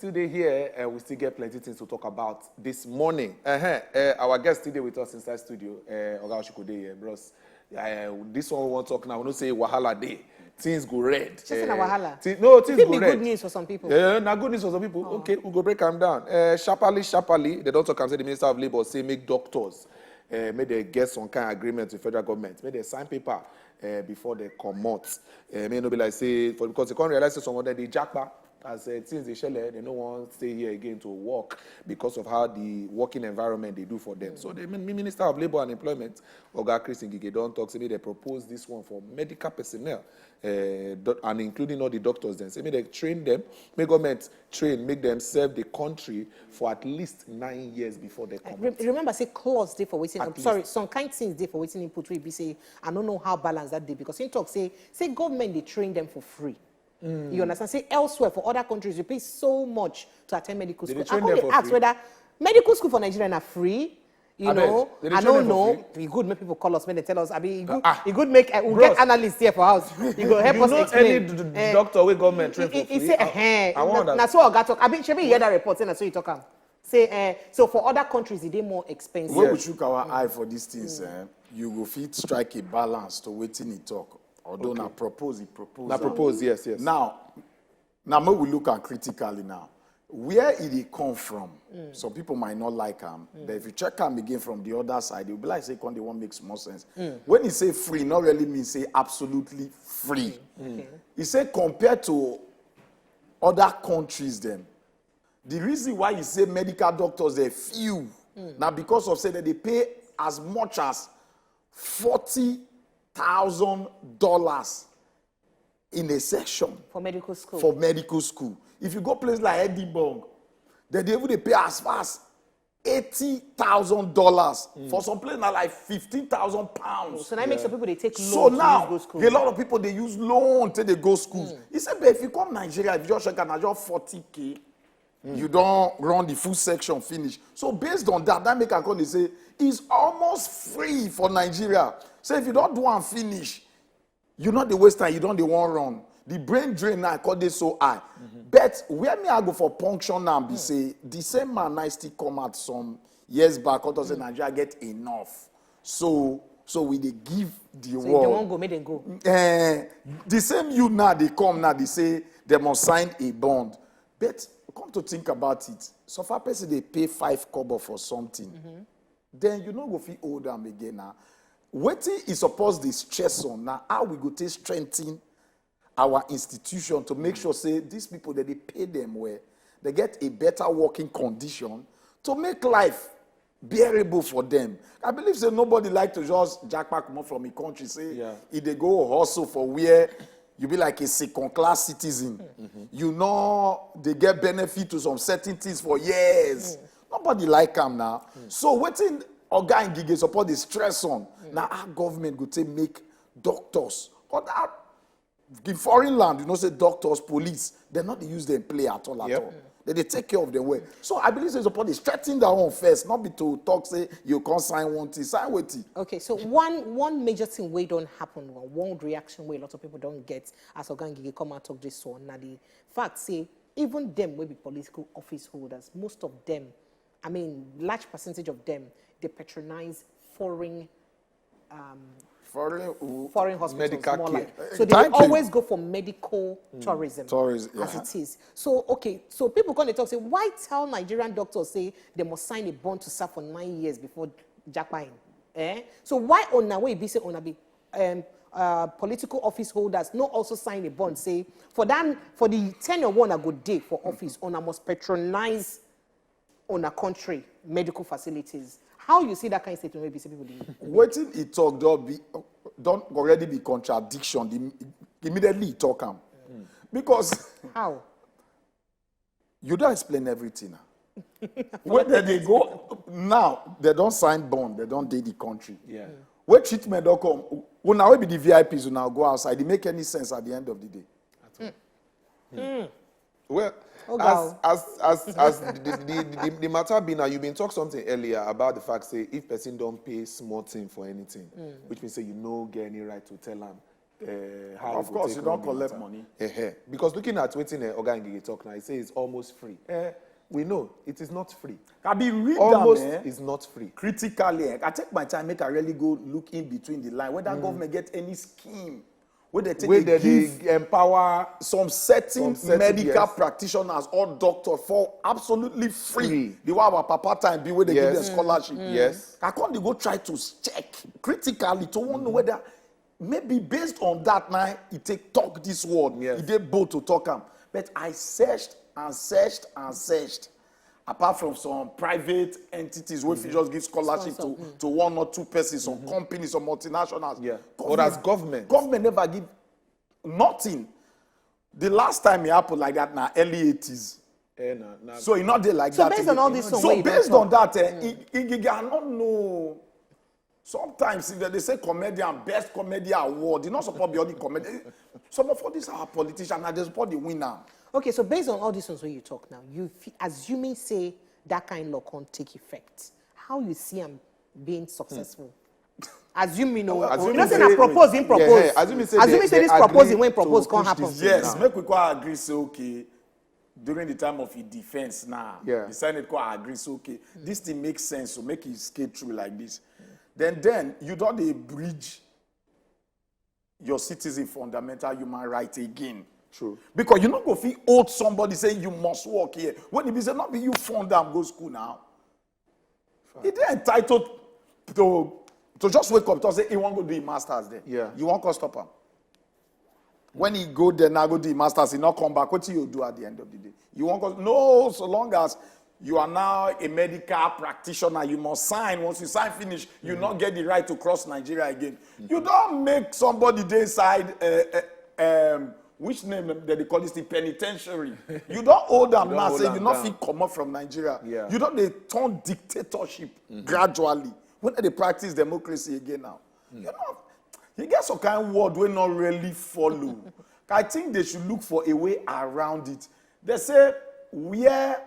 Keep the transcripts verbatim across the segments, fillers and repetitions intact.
Today here, uh, we still get plenty things to talk about this morning. Uh-huh. Uh, our guest today with us inside studio, uh, Oga Oshiko dey here, bros. Uh, this one we want talk now. We know say wahala dey. Things go red. Just na wahala. No, It things fit go be red. Good news for some people. Yeah, na good news for some people. Okay, we go break am down. Uh, sharply, sharply, they don talk am say the Minister of Labour say make doctors, uh, make they get some kind of agreement with federal government, make they sign paper uh, before they comot. Uh, make no be like say for because they come realize say some of them dey japa as uh, things dey shele, they no wan stay here again to work because of how the working environment dey do for them. So the min- Minister of Labour and Employment, Oga Chris Ngige, don talk say make they propose this one for medical personnel uh, do- and including all the doctors dem. Say make they train them, make government train, make them serve the country for at least nine years before they come. Re- remember, say clause dey for waiting. At Sorry, some kind things dey for waiting input wey be say I don't know how balance that dey because he talk say say government dey train them for free. You understand? Say elsewhere for other countries, you pay so much to attend medical They school. dey train I come them dey for ask free? Whether medical school for Nigeria na free. You Abeg, know, they dey I train don't them for know. Free? E good make people call us, make they tell us. I mean, e good, Ah, e good make uh, we bros. Get analysts here for house. You go help You us know explain. any d- d- Eh, doctor wey government train he- for he free? say, I- eh, I wan na, na understand. So Oga talk. I mean, shebi you hear that report? Say na so you talk am. Say, eh, so for other countries, e dey more expensive. When Yeah. we chook our eye for these things, eh, you go fit strike a balance to wetin he talk. Although na propose, he propose. Na am. Propose, yes, yes. Now, now make we look am critically now. Where e dey come from, some people might not like am, but if you check am again from the other side, e go be like say come dey wan make small sense. When he say free, not really mean say absolutely free. Okay. He say compared to other countries dem, the reason why he say medical doctors dey few na because of say dem dey pay as much as forty thousand dollars in a session For medical school. For medical school. If you go place like Edinburgh, dem dey even dey pay as far as eighty thousand dollars. For some place na like fifteen thousand pounds. So that makes some people dey take loan So to now, use go school. A lot of people dey use loan till they go school. He said, but if you come Nigeria, if you just check am, na just forty K, you don run the full section finish. So based on that, that make I come dey say it's almost free for Nigeria. So if you don do am finish, you no dey waste time, you don dey wan run. The brain drain now come dey so high. But where me I go for puncture now be say the same man na still come out some years back come talk say Nigeria get enough. So so we dey give the So if they world. Wan go, make them go. Eh, the same you now dey come now dey say they must sign a bond. But come to think about it, so far person dey pay five kobo for something. Then you no go fit hold am again now. Wetin e suppose dey stress on na how we go take strengthen our institution to make sure say these people that they pay them well, they get a better working condition to make life bearable for them. I believe say nobody like to just jackpot comot from a country say Yeah. e dey go hustle for where you be like a second class citizen. You know they get benefit to some certain things for years. Nobody like am now. So wetin Oga Ngige suppose dey stress on na how government go take make doctors or that the foreign land, you know say doctors, police, dem no dey use them play at all at Yep. all. Dem dey take care of them well. So I believe say suppose dey strengthen that one first, not be to talk say you come sign one thing, sign wetin. Okay, so one one major thing wey don happen, or one reaction wey a lot of people don get as Oga Ngige come out talk this one na the fact say even them wey be political office holders, most of them, I mean, large percentage of them, dey patronize foreign Foreign who? Foreign hospitals Medical more care. Like. So they Thank you. Always go for medical tourism. Tourism, As yeah. It is. So okay, so people come dey talk say why tell Nigerian doctors say they must sign a bond to serve for nine years before jackpot? Eh? So why una wey be say una be um, uh, political office holders no also sign a bond say for that for the tenure one I go dey for office una must patronize una country medical facilities. How you see that kind of statement wey be say people dey make? Wetin he talk don be don already be contradiction. The, immediately he talk am because How? You don explain everything now. Where dem dey go now, dem don sign bond, dem don dey the country. Yeah. Wey treatment don come, una wey be the V I Ps, una go outside. E make any sense at the end of the day? Well, Oga as as as as the, the, the, the, the matter be now, you been talk something earlier about the fact say if person don pay small thing for anything, which means say you no get any right to tell am uh, how Of go course, take you don't run the collect matter. Money. Eh, eh. Because looking at wetin uh, Oga Ngige talk now, he say it's almost free. Eh, we know it is not free. I be read Almost them, eh? Is not free. Critically, eh, I take my time, make I really go look in between the line, whether government get any scheme where they take Where they they, give they empower some certain Some certain, medical yes. Practitioners or doctor for absolutely free. Free. The way our papa time be where they give them Yes. Scholarship. Yes. I come dey go try to check critically to wan know whether maybe based on that now e take talk this word. Yes. E dey bold to talk am. But I searched and searched and searched. Apart from some private entities wey fit just give scholarship to, to one or two persons, some companies, some multinationals. Yeah. But as government. Government never give nothing. The last time it happened like that na early eighties. Eh, na, na, So e not dey like So that. based on all these things So wey you based talk- on that, eh, I, I, I, I don't know. Sometimes if they say comedian, best comedy award, e not support be only comedy. Some of all these our politicians, na they support the winner. Okay, so based on all these things wey you talk now, you feel, assuming say that kind law can't take effect, how you see am being successful? Assuming no, Assuming you know say say- na propose in yeah, propose. yeah, assuming say Assuming they- say this they propose agree when to propose can't push happen. this Yes, now. Make we quite agree say okay. During the time of the defense now, Yeah. the Senate quite agree say okay. This thing makes sense, so make it skate through like this. Then then you don't dey bridge your citizen fundamental human right again. True. Because you no go fit hold somebody say you must work here. When e be say no be you fund am go school now. E dey entitled to to just wake up to say he wan go do him masters there. Yeah. You wan come stop am. When he go there now go do him masters, he no come back. Wetin you do at the end of the day? You wan come no, so long as you are now a medical practitioner, you must sign. Once you sign finish, you not get the right to cross Nigeria again. You don't make somebody dey inside uh, uh, um, which name dem dey call this thing, penitentiary. You don't hold them don't now. Hold Say am you not down. Fit come up from Nigeria. Yeah. You don't dey turn dictatorship gradually. When they practice democracy again now, you know, you get some kind of word wey not really follow. I think they should look for a way around it. They say where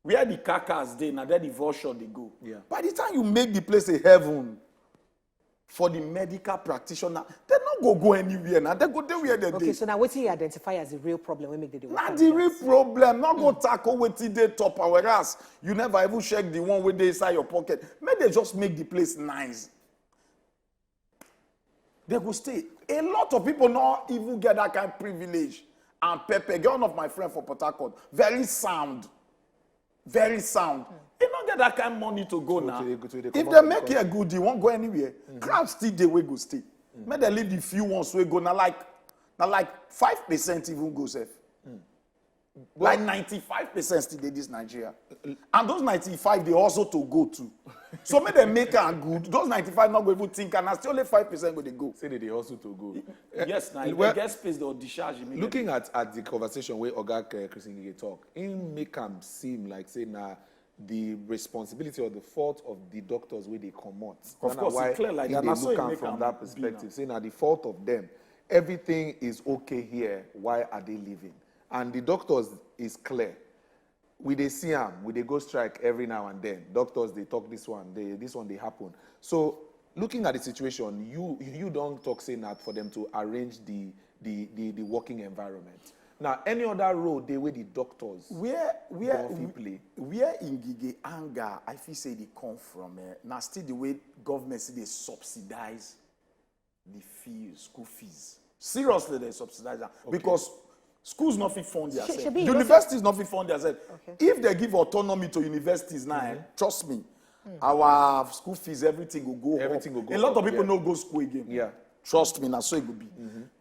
where the carcass dey, na there the vulture dey go. Yeah. By the time you make the place a heaven for the medical practitioner, they no go go anywhere now. They go there where they Okay, dey. So now what you identify as the real problem wey make they dey work Na on the this? Real problem. Not go tackle wetin dey top and whereas you never even check the one wey dey inside your pocket. Make they just make the place nice. They go stay. A lot of people not even get that kind of privilege. And Pepe, get one of my friend for Port Harcourt, very sound, very sound. He not get that kind of money to go now. to dey- to dey If comot they from make the it good, he won't go anywhere. Crowd still dey wey go stay. Make they leave the few ones wey go. Now like, now like five percent even go safe. Like ninety-five percent still dey this Nigeria. And those ninety-five, they also to go too. So make them make am good. Those ninety-five not go even think, and na still only five percent go dey go. Say they dey hustle to go. Yes, now if Well, they get space, they'll discharge immediately. Looking at, at the conversation where Oga uh, Chris Ngige talk, he make am seem like say na the responsibility or the fault of the doctors wey dey comot. Of Na course, e why clear like he that. dey Na so look e am make from am that be perspective. Now. Say na the fault of them. Everything is okay here. Why are they leaving? And the doctors is clear. We dey see am. We dey go strike every now and then. Doctors dey talk this one. They, this one dey happen. So looking at the situation, you you don't talk say na for them to arrange the the the, the working environment. Now, any other role dey wey the doctors Where where go fit play? Where Ngige anger, I feel say they come from. Eh, now still the way government still dey subsidize the fees, school fees. Seriously, they subsidize them because schools not fit fund themselves. Shebi you Universities not fit fund themselves. Okay. If they give autonomy to universities now, eh, trust me, our school fees, everything will go Everything up. Go go A lot up, of people yeah. No go school again. Yeah. Trust me, na so it go be.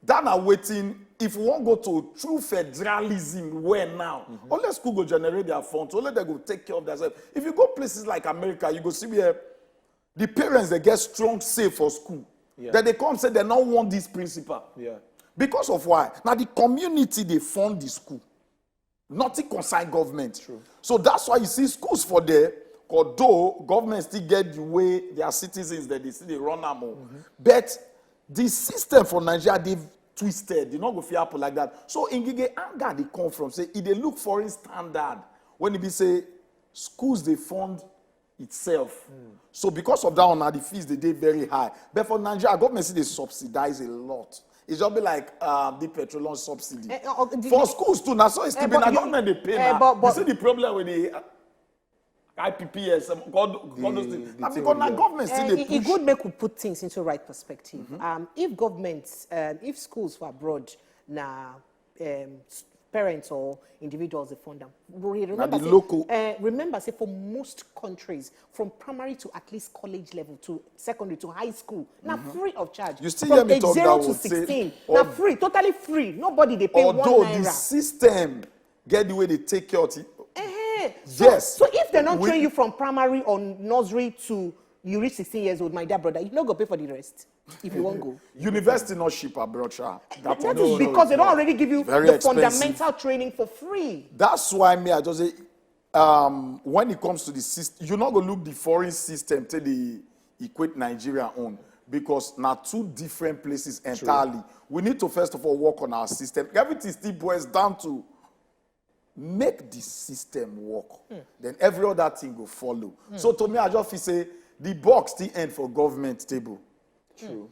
That na waiting. If we wan go to true federalism well now, only school go generate their funds. Only they go take care of themselves. If you go places like America, you go see where the parents they get strong say for school. Yeah. Then they come say they don't want this principal. Yeah. Because of why? Now the community they fund the school. Nothing concern government. So that's why you see schools for there, although government still get the way their citizens that they still dey run am. But the system for Nigeria, they've twisted. They not go fit happen like that. So Ngige anger they come from. Say, if they look foreign standard, when it be say schools they fund itself. So because of that one, now the fees they dey very high. But for Nigeria, government still they subsidize a lot. It just be like um, the petroleum subsidy. Eh, oh, the- For schools too, na so it's Eh, still but na you- government dey pay eh, na. but- but- You see the problem with the uh, I P P S, um, all, all those things. The Na thing because with na the- government still Eh, dey e e push. Good make we put things into right perspective. Um, if governments, um, if schools for abroad na um, s- parents or individuals dey fund am. Re- Remember the say, local- uh, remember say for most countries, from primary to at least college level to secondary to high school, na free of charge. You still From hear me age talk zero that to word, say, sixteen, na al- free, totally free. Nobody dey pay one Although the naira. System get the way they take care of it. Eh, so, Yes. So if they're not We- training you from primary or nursery to you reach sixteen years old, my dear brother, you no go pay for the rest if you wan go. University not cheap abroad, sha. That That one is no, because they no. don't already give you Very the expensive. Fundamental training for free. That's why me I just say, um, when it comes to the system, you not go look the foreign system till the equate Nigeria own because now two different places entirely. We need to first of all work on our system. Everything still boils down to make the system work. Then every other thing go follow. So to me, I just feel say the box still end for government table. True.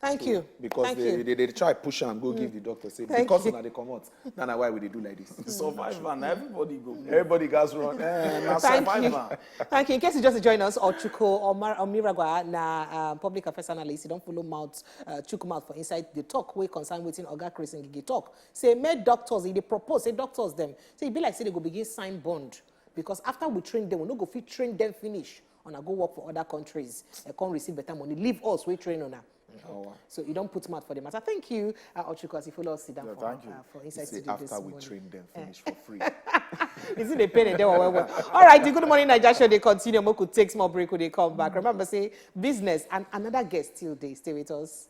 Thank you. Because Thank they, you. they, they try push am go give the doctor say Thank because you. Una dey comot. Na na why we dey do like this. Survivor, na everybody go. Everybody gats run. Eh, na Thank you. survivor. Thank you. In case you just join us, Ochuko Omar Omiragwa na uh, public affairs analyst. You don't follow mouth, uh, chook mouth for inside the talk wey concern wetin Oga Chris Ngige talk. Say make doctors, he dey propose say doctors them. Say e be like say they go begin sign bond because after we train them, we no go fit train them finish. Una go work for other countries, uh, come receive better money. Leave us, we train una. So you don't put mouth for the matter. Thank you, uh, Ochuko, as you follow us sit down Yeah, for, thank you. Uh, for inside Say studio this after we morning. Train them Eh. Finish for free. Is it a pain in the well, well? All right, the Good Morning Naija show they continue. We could take small break when they come back. Remember, say business and another guest still dey. Stay with us.